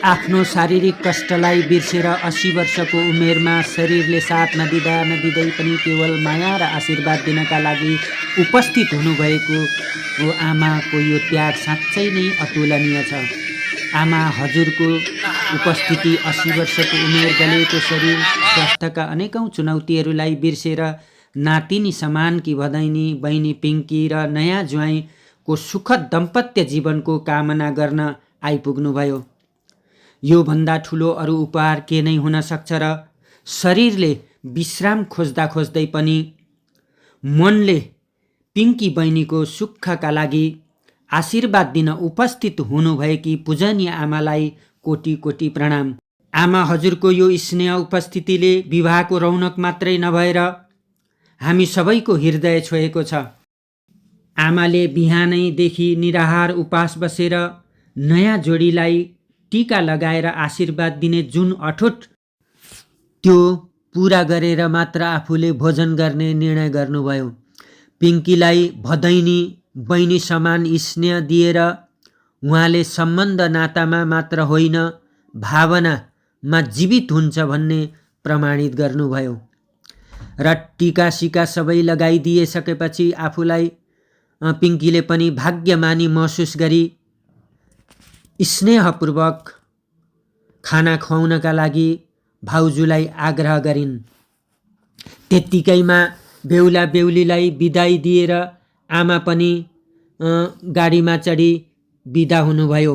आफ्नो शारीरिक कष्टलाई बिर्सेर 80 वर्षको उमेरमा शरीरले साथ नदिँदै पनि केवल माया र आशीर्वाद दिनका लागि उपस्थित हुनुभएको आमाको यो त्याग साँच्चै नै अतुलनीय छ। आमा हजुरको उपस्थिति 80 वर्षको उमेर, गलेको शरीर, स्वास्थ्यका अनेकौं चुनौतीहरूलाई बिर्सेर नातिनी समानकी भदैनी बहिनी पिङ्की र नयाँ ज्वाइँको सुखद दाम्पत्य जीवनको कामना गर्न आइपुग्नुभयो। यो भन्दा ठुलो अरू उपहार के नै हुन सक्छ र? शरीरले विश्राम खोज्दा खोज्दै पनि मनले पिङ्की बहिनीको सुखका लागि आशीर्वाद दिन उपस्थित हुनुभएकी पूजनीय आमालाई कोटी कोटी प्रणाम। आमा हजुरको यो स्नेह उपस्थितिले विवाहको रौनक मात्रै नभएर हामी सबैको हृदय छोएको छ। आमाले बिहानैदेखि निराहार उपास बसेर नयाँ जोडीलाई टीका लगाएर आशीर्वाद दिने जुन अठोट, त्यो पुरा गरेर मात्र आफूले भोजन गर्ने निर्णय गर्नुभयो। पिङ्कीलाई भदैनी बहिनी समान स्नेह दिएर उहाँले सम्बन्ध नातामा मात्र होइन, भावनामा जीवित हुन्छ भन्ने प्रमाणित गर्नुभयो। र टीका सिका सबै लगाइदिएसकेपछि आफूलाई पिङ्कीले पनि भाग्यमानी महसुस गरी स्नेहपूर्वक खाना खुवाउनका लागि भाउजूलाई आग्रह गरिन्। त्यत्तिकैमा बेहुला बेहुलीलाई बिदाई दिएर आमा पनि गाडीमा चढी बिदा हुनुभयो।